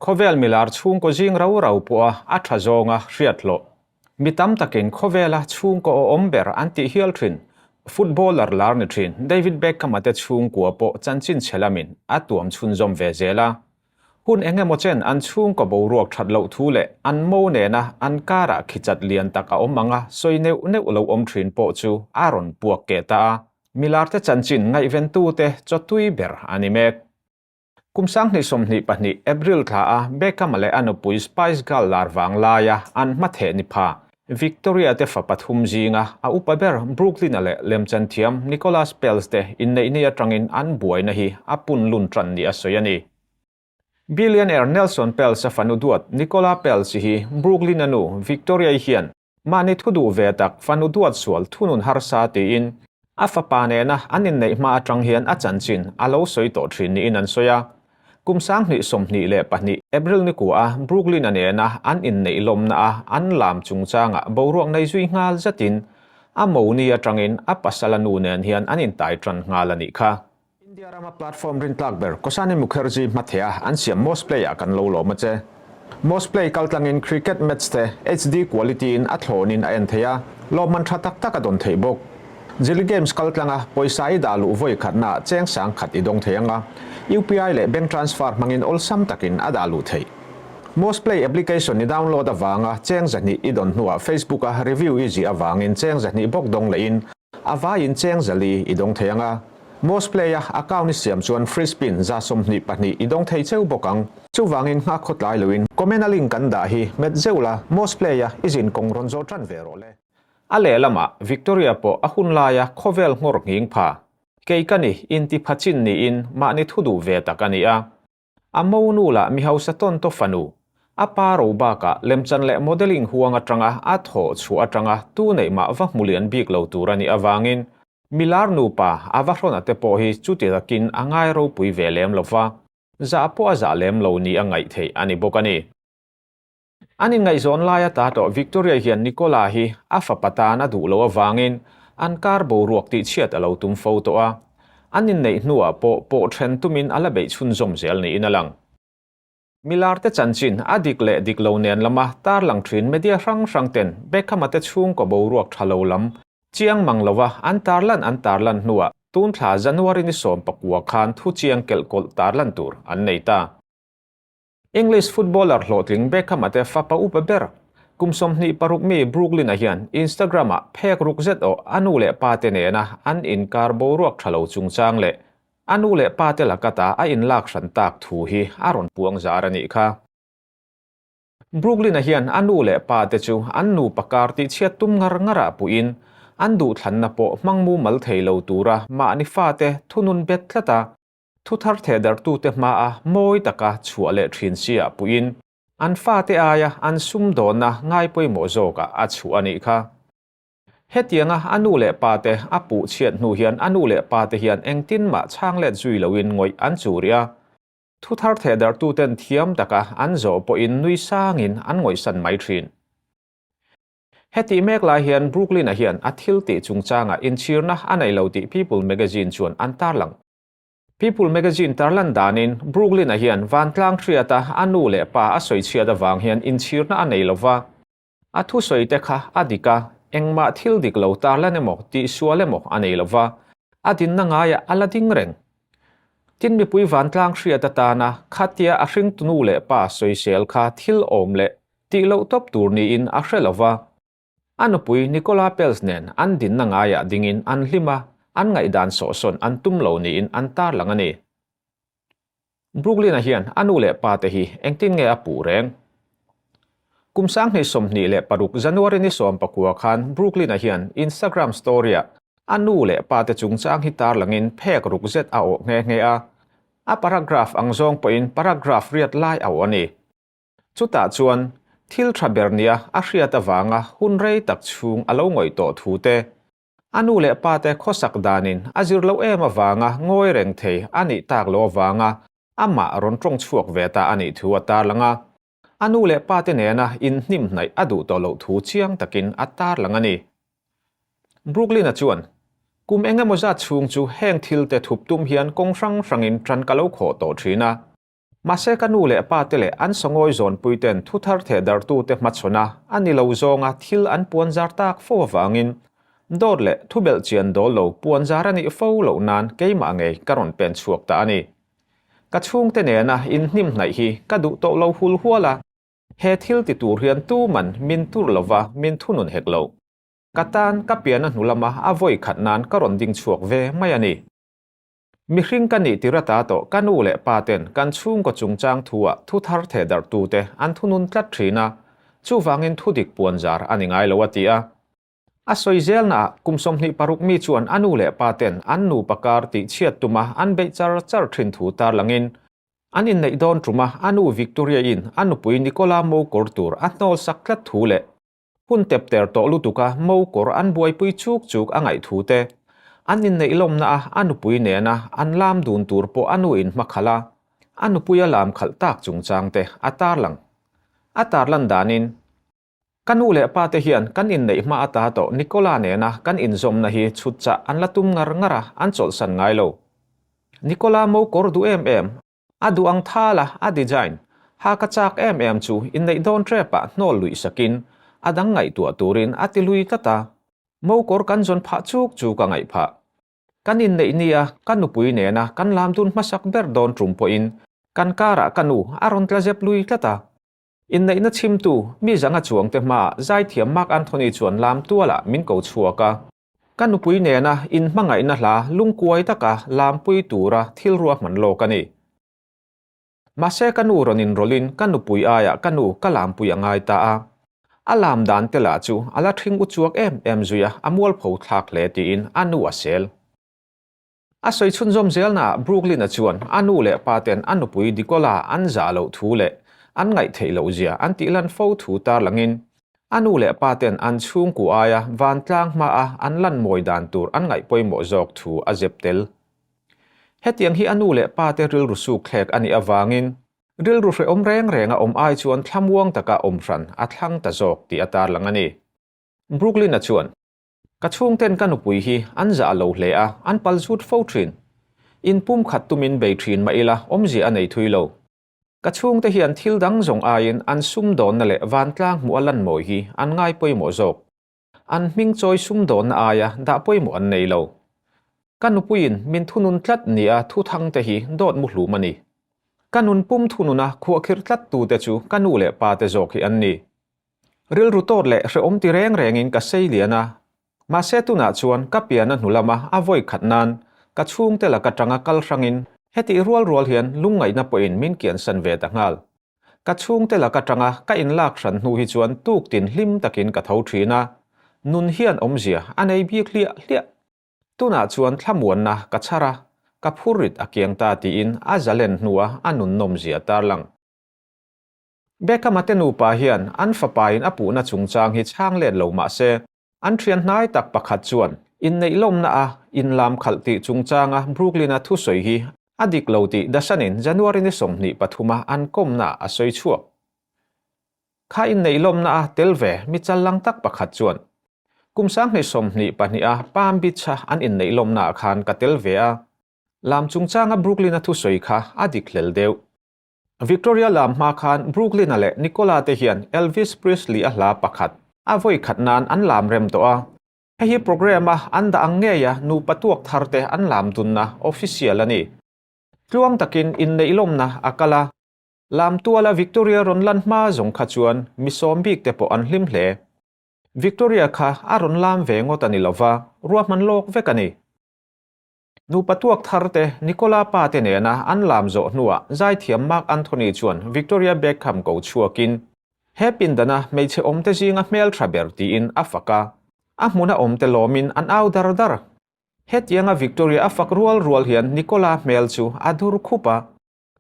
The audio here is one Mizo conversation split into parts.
Khawvel milar chhungkaw zing rau rau pawha a tha zawnga hriat hlawh. Mi tam takin khawvela chhungkaw awm ber an tih hial thin. Footballer lar ni thin David Beckham-a te chhungkua pawh chanchin chhe lamin a tuam chhunzawm ve zel a. Hun eng emaw chen an chhungkaw boruak that loh thu leh an mo nena an karah khichat lian tak a awm anga sawi neuh neuh lo awm thin pawh chu a rawn puak keh ta a. Milarte chanchin ngaihventute chawtui ber a ni mek. Kum 2022 April thla a Beckham-a leh a nupui Spice Girl lar vang laia an hmatheh ni pha Victoria te fa pathum zinga a upa ber Brooklyn-a leh lemchan thiam Nicolas Peltz te inneihni atangin an buaina hi a pun lun tan ni a sawi a ni. Billionaire Nelson Peltz-a fanu duat Nicola Peltz hi Brooklyn-a nu Victoria-i hian Mahni thu duh ve tak fanu duat sual thunun harsa tiin a fapa nena an inneih hma atang hian a chanchin a lo sawi tawh thin niin an sawi a. Kum 2022 April ni kua a Brooklyn-a nena an inneih lawmna a an lam chungchangah boruak nei zui nghal zetin a moni atangin a pasala nu nen hian an intai tan nghal a nih kha. India rama platform rintlak ber Kosani Mukherjee hmatheh a an siam Mosplay ah kan lo lawm a che. Mosplay kaltlangin cricket match te HD quality in a thlawnin a en theih a, lawmman tha tak tak a dawn theih bawk. Jilly Games kaltlanga pawisa i dah luh vawi khatna ah cheng sang khat i dawng thei ang a, UPI leh bank transfer hmangin awlsam takin a dah luh theih. Mosplay application i download avanga cheng 200 i dawn hnuah Facebook a review i zih avangin cheng 200 bawk dawng lehin A vaiin cheng zali i dawng thei ang a, Mosplay a account i siam chuan free spin 24 i dawng thei cheu bawk ang. Chuvangin nghak khaw tlai loin comment a link kan dah hi hmet zeuh la, Mosplay a i zin kawng rawn zawh tan ve rawh le. A lehlamah Victoria pawh a hun laia khawvel nghawr nghing pha. Kei ka ni, inti pha chin niin mahni thu duh ve tak a ni a. A mo nu lah mi hausa tawn taw fanu, a pa ro bakah lemchan leh modelling huang atanga a thawh chhuah atanga tu neih mah va hmu lian bik lo tur a nih avangin milar nupa a va hrawn te pawh hi chuti takin a ngai ropui ve lem lo va, zah pawh a zah lem lo ni a ngaih theih a ni bawk a ni. An inngaihzawn lai ata tawh Victoria hian Nicola hi a fapa tan a duh loh avangin an kar boruak tihchhiat a lo tum fo tawh a, an inneih hnuah pawh pawh then tumin a la beih chhunzawm zel niin a lang. Milarte chanchin a dik leh dik lo nen lama tarlang thin media hrang hrang ten Beckham-a te chhungkaw boruak tha lo lam chiang mang lova an tarlan an tarlan hnuah tun thla January ni 19 khan thu chiang kelh kawlh tarlan tur an nei ta. English footballer hlawhtling Beckham-a te fapa upa ber, kum 26 mi Brooklyn-a hian Instagram-ah phek ruk zet awh a nu leh pa te nena an inkar boruak tha lo chungchang leh a nu leh pa te lakata a inlak hran tak thu hi a rawn puang zar a nih kha. Brooklyn-a hian a nu leh pa te chu an nupa kar tihchhiat tum ngar ngarah puiin an duhthlanna pawh hmang mumal thei lo tura mahni fate thunun bet tlat a, Thu thar thehdarhtute hmaa mawi taka chhuah leh thin sia puiin an fate aia an sumdawnna ngai pawimawh zawkah a chhuah a nih kha. Hetianga a nu leh pate a puh chhiat hnu hian a nu leh pate hian engtin mah chhang let zui loin ngawih an chu rih a. Thu thar thehdarhtuten thiam taka an zawh pawhin nui sangin an ngawihsan mai thin. Hetih mek lai hian Brooklyn-a hian a thil tih chungchangah inchhirna a nei lo tih People magazine chuan an tarlang. People magazine tarlan danin Brooklyn-a hian vantlang hriata a nu leh pa a sawi chhiat avang hian inchhirna a nei lo va. A thusawi te kha a dik a, engmah thil dik lo tarlan emaw tihsual emaw a nei lo va, a dinna ngaiah a la ding reng. Tin mipui vantlang hriat atana khatia a hringtu nu leh pa sawisel kha thil awm leh tih loh tawp tur niin a hre lo va. A nupui Nicola Peltz nen an dinna ngaiah dingin an hlim a, an ngaihdan sawhsawn an tum lo niin an tarlang a ni. Brooklyn-a hian a nu leh pa te hi engtin nge a puh reng? Kum 2026 January ni 19 khan Brooklyn-a hian Instagram story-ah a nu leh pa te chungchang hi tarlangin phek ruk zet a awh nghe nghe a. A paragraph ang zawng pawhin paragraph riat lai a awh a ni. Chutah chuan thil tha ber nia a hriat avanga hun rei tak chhung a lo ngawih tawh thu te, a nu leh pa te khawsak danin a zir loh em avanga ngawi reng thei a nih tak loh avanga amah rawn tawng chhuak ve ta a nih thu a tarlang a. A nu leh pa te nena inhnim hnaih a duh tawh loh thu chiang takin a tarlang a ni. Brooklyn-a chuan, Kum eng emaw zat chhung chu heng thil te thup tum hian kawng hrang hrangin tan ka lo khawh tawh thin a. Mahse ka nu leh pa te leh an sawngawi zawnpui ten thu thar theh darhtute hmachhawn a, a ni lo zawnga thil an puan zar tak fo avangin dawt leh thu belh chian dawl lo puan zar a nih fo loh nan keimah ngei ka rawn pen chhuak ta a ni. Ka chhungte nena inhnim hnaih hi ka duh tawh lo hul hual a, he thil ti tur hian tuman min tur lova min thunun hek lo. Ka tan ka pian a hnu lama a vawi khat nan ka rawn ding chhuak ve mai a ni. Mihring ka nih tir ata tawh ka nu leh pa ten kan chhungkaw chungchang thu-ah thu thar theh darhtute an thunun tlat thin a, chuvangin thu dik puan zar a ni ngai lo a ti a. A sawi zelnaah kum 26 mi chuan a nu leh pa ten an nupa kar tih chhiat tuma an beih char char thin thu tarlangin an inneih dawn tuma a nu Victoria-in a nupui Nicola mokawr tur a hnawl sak tlat thu leh Hun tep ter tawh lutuka mo kawr an buaipui chuk chuk a ngaih thu te, an inneih lawmna a a nupui nena an lam dun tur pawh a nu in hma khalh a, a nupui a lam khalh tak chungchang te a tarlang. A tarlan danin, Ka nu leh pa te hian kan inneih hma ata tawh Nicola nena kan inzawmna hi chhut chah an la tum ngar ngar a, an chawlhsan ngai lo. Nicola mo kawr duh em em, A duh ang thal a, a design ha ka chak em em chu inneih dawn trep ah hnawl luih sakin a dang ngaihtuah turin a ti lui tlat a. Mo kawr kan zawn phah chuk chu ka ngaih phah. Kan inneih nia ka nupui nena kan lam dun hmasak ber dawn tum pawhin kan karah ka nu a rawn tla zep lui tlat a. Inneihna chhimtu mi zanga chuangte hmaah zaithiam Mark Anthony chuan lam tualah min ko chhuak a. Ka nupui nena inhmangaihna hla lungkuai taka lampui tura thil ruahman lawk a ni. Mahse ka nu rawn inrawlhin ka nupui aiah ka nu ka lampui a ngai ta a. A lam dan te lah chu a la ṭhing uchuak em em zui a, a mualpho thlak hle tiin a nu a sel. A sawi chhunzawm zelnaah Brooklyn-a chuan a nu leh pa ten a nupui Dikola an zah loh thu leh an ngaihtheih loh zia an tih lan fo thu tarlangin a nu leh pa ten an chhungkua aia vantlang hmaa an lan mawi dan tur an ngaih pawimawh zawk thu a zep tel. Hetiang hi a nu leh pa te rilru suk thlek a nih avangin rilru hrehawm reng renga awm ai chuan thlamuang taka awm hran a thlang ta zawk tih a tarlang a ni. Brooklyn-a chuan. Ka chhungten ka nupui hi an zah lo hle a, an pal zut fo thin. In pum khat tumin bei thin mah ila awmzia a nei thui lo. Ka chhungte hian thil dang zawng aiin an sumdawnna leh vantlang hmuh a lan mawi hi an ngai pawimawh zawk. An hming chawi sumdawnna aia dah pawimawh an nei lo. Ka nupuiin min thunun tlat nia thuthangte hi dawt muhlum a ni. Ka nun pum thununa khuahkhirh tlat tute chu ka nu leh pa te zawk hi an ni. Rilru tawt leh hrehawm ti reng rengin ka sei lian a, mahse tunah chuan ka pian a hnu lama a vawi khat nan ka chhungte laka tanga kal hrangin hetih rual rual hian lungngaihna pawhin min kiansan ve ta nghal. Ka chhungte laka tanga ka inlak hran hnu hi chuan tuk tin hlim takin ka tho thin a, nun hian awmzia a nei bik hliah hliah. Tunah chuan thlamuanna ka chhar a, ka phurrit a kiang ta tiin a zalen hnua a nunnawmzia tarlang. Beckham-a te nupa hian an fapain a puhna chungchang hi chhang let lo mah se, an thian hnai tak pakhat chuan inneih lawmna a inlam khalh tih chungchanga Brooklyn-a thusawi hi a dik lo tih Dasan-in January ni 23 a an kawmna a sawi chhuak. Kha inneih lawmna a tel ve mi challang tak pakhat chuan kum 2022 a Palm Beach-a an inneih lawmnaah khan ka tel ve a, lam chungchanga Brooklyn-a thusawi kha a dik hlel deuh. Victoria lam hma khan Brooklyn-a leh Nicola te hian Elvis Presley-a hla pakhat a vawi khat nan an lam rem tawh a. Hei hi programme-a an dah ang ngeia nupa tuak thar te an lam dunna official a ni. Tluang takin inneih lawmna a kal a. Lam tuala Victoria rawn lan hma zawng kha chuan mi sawm bik te pawh an hlim hle. Victoria kha a rawn lam ve ngawt a ni lova, ruahman lawk vek a ni. Nupa tuak thar te Nicola pa te nena an lam zawh hnuah zaithiam Mark Anthony chuan Victoria Beckham ko chhuakin he pindana hmeichhe awmte zinga hmeltha ber tiin a fak a, a hmuna awmte lawmin an au dar dar. Hetianga Victoria a fak rual rual hian Nicola hmel chu a dur khup a,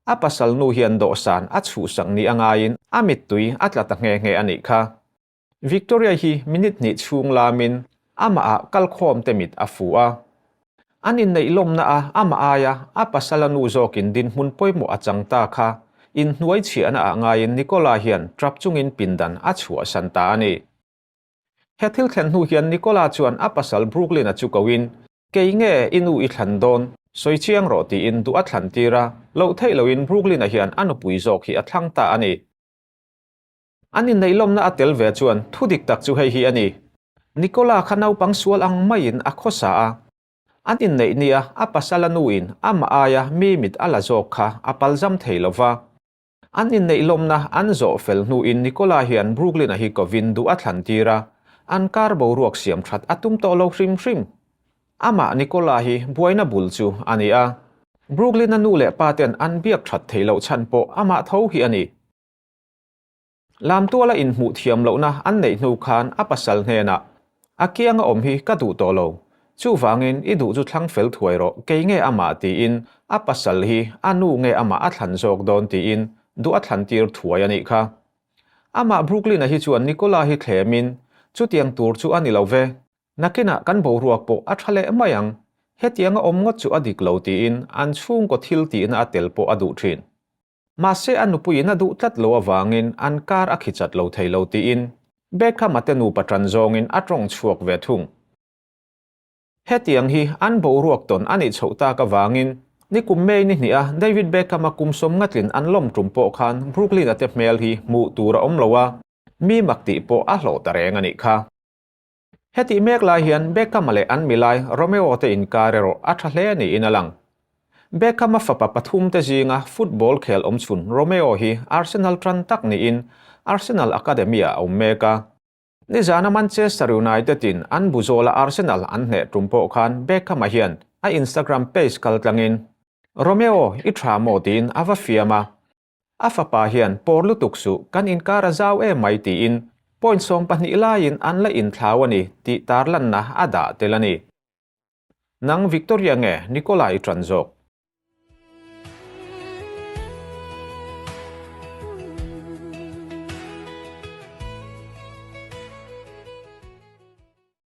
a pasal nu hian dawhsan a chhuhsak ni a ngaiin a mittui a tla ta nghe nghe a nih kha. Victoria hi minute hnih chhung lamin amahah kalkhawmte mit a fu a. An inneih lawmna a amah aia a pasala nu zawkin dinhmun pawimawh a chang ta kha inhnuai chhiahna ah ngaiin Nicola hian trap chungin pindan a chhuahsan ta a ni. He thil thlen hnu hian Nicola chuan a pasal Brooklyn-a chu koin, Kei nge i nu i thlan dawn? Sawi chiang rawh tiin duh a thlan tir a, loh theih loin Brooklyn-a hian a nupui zawk hi a thlang ta a ni. An inneih lawmna a tel ve chuan thu dik tak chu hei hi a ni. Nicola kha naupang sual ang maiin a khawsa a. An inneih nia a pasal a nuin amah aia mi mit a la zawk kha a palzam thei lo va. An inneih lawmna an zawh fel hnuin Nicola hian Brooklyn-a hi kovin duh a thlan tir a, an kar boruak siam that a tum tawh lo hrim hrim. Amah Nicola hi buaina bul chu a ni a. Brooklyn-a nu leh pa ten an biak that theih loh chhan pawh amah tho hi a ni. Lamtuala inhmuh thiam lohna an neih hnu khan a pasal hnenah, A kianga awm hi ka duh tawh lo. Chuvangin i duh chu thlang fel thuai rawh, kei nge amah tiin a pasal hi a nu nge amah a thlan zawk dawn tiin duh a thlan tir thuai a nih kha. Amah Brooklyn-a hi chuan Nicola hi thlemin, Chutiang tur chu a ni lo ve. Nakinah kan boruak pawh a tha leh mai ang. Hetianga awm ngawt chu a dik lo tiin an chhungkaw thil tihna a tel pawh a duh thin. Mahse a nupuiin a duh tlat lo avangin an kar a khichat lo thei lo tiin Beckham-a te nupa ṭan zawngin a ṭawng chhuak ve thung. Hetiang hi an boruak tawn a nih chhoh tak avangin nikum May ni hnih a David Beckham-a kum sawm ngatlin an lawm ṭum pawh khan Brooklyn-a te hmel hi hmuh tur a awm lo a, mi mak tih pawh a hlawh ta reng a nih kha. Hetih mek lai hian Beckham-a leh an milai Romeo te inkar erawh a tha hle niin a lang. Beckham-a fapa pathum te zinga football khel awm chhun Romeo hi Arsenal tan tak niin Arsenal Academy-ah a awm mek a. Nizana Manchester United-in an buzawla Arsenal an hneh tum pawh khan Beckham-a hian a Instagram page kaltlangin Romeo, i tha maw tiin a va fiam a. A fapa hian pawr lutuk suh, kan inkar a zau em mai tiin point 12 laiin an la inthlau a ni tih tarlanna a dah tel a ni. Nang Victoria nge Nicola i ṭan zawk?